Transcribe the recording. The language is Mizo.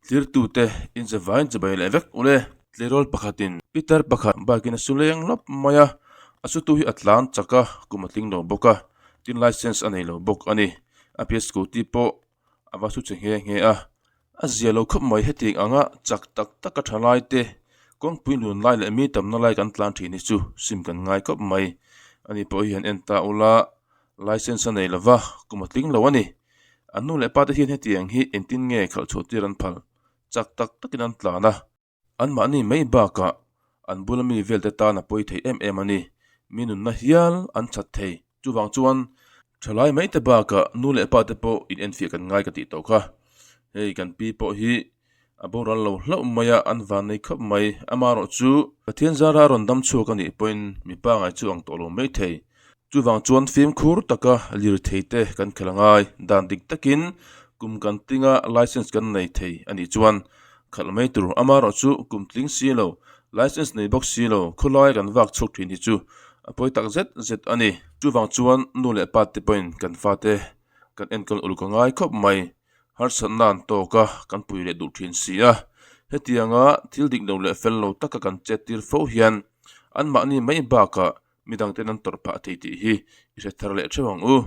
Thirtute inzavain chibai leh vek ule. Tleirawl pakhatin pitar pakhat bike in a su leng lawp mai a, a sutu hi a tlan chak a, kum a tling lo bawk a, tin licence a nei lo bawk a ni. A piah scooty pawh a va su che nghe nghe a, a zia lo khawp mai hetiang anga chak tak tak a tha lai te kawngpui lun lai leh mi tamna lai kan tlan thin hi chu sim kan ngai khawp mai. Ani pawh hi han en ta ula licence a nei lo va, kum a tling lo a ni. An nu leh pa te hian hetiang hi engtin nge khalh chhuah tir an phal? Chak tak takin an tlan a. Anmahni mai bakah an bula mi vel te tan a pawi thei em em a ni. Mi nunna hial an that thei. Chuvang chuan thalai mai te bakah nu leh pa te pawh in enfiah kan ngai ka tih tawh kha. Hei kan pi pawh hi a boral lo hlauh mai a, an van nei khawp mai. Amaherawh chu Pathian zara a rawn dam chhuak a nih pawhin mipa ngai chu ang tawh lo mai thei. Chuvang chuan fimkhur taka lirthei te kan khelh a ngai. Dan dik takin kum kan tlinga licence kan nei thei a nih chuan khalh mai tur. Amaherawh chu kum tling si lo, licence nei bawk si lo, khawlai kan vak chhuak thin hi chu a pawi tak zet zet a ni. Chuvang chuan nu leh pa te pawhin kan fate kan enkawl uluk a ngai khawp mai. Harsatna an tawk a, kan pui leh duh thin si a. Hetianga thil dik lo leh fel lo taka kan chet tir fo hian anmahni mai bakah midangten an tawrh phah thei tih hi i hre thar leh theuh ang u.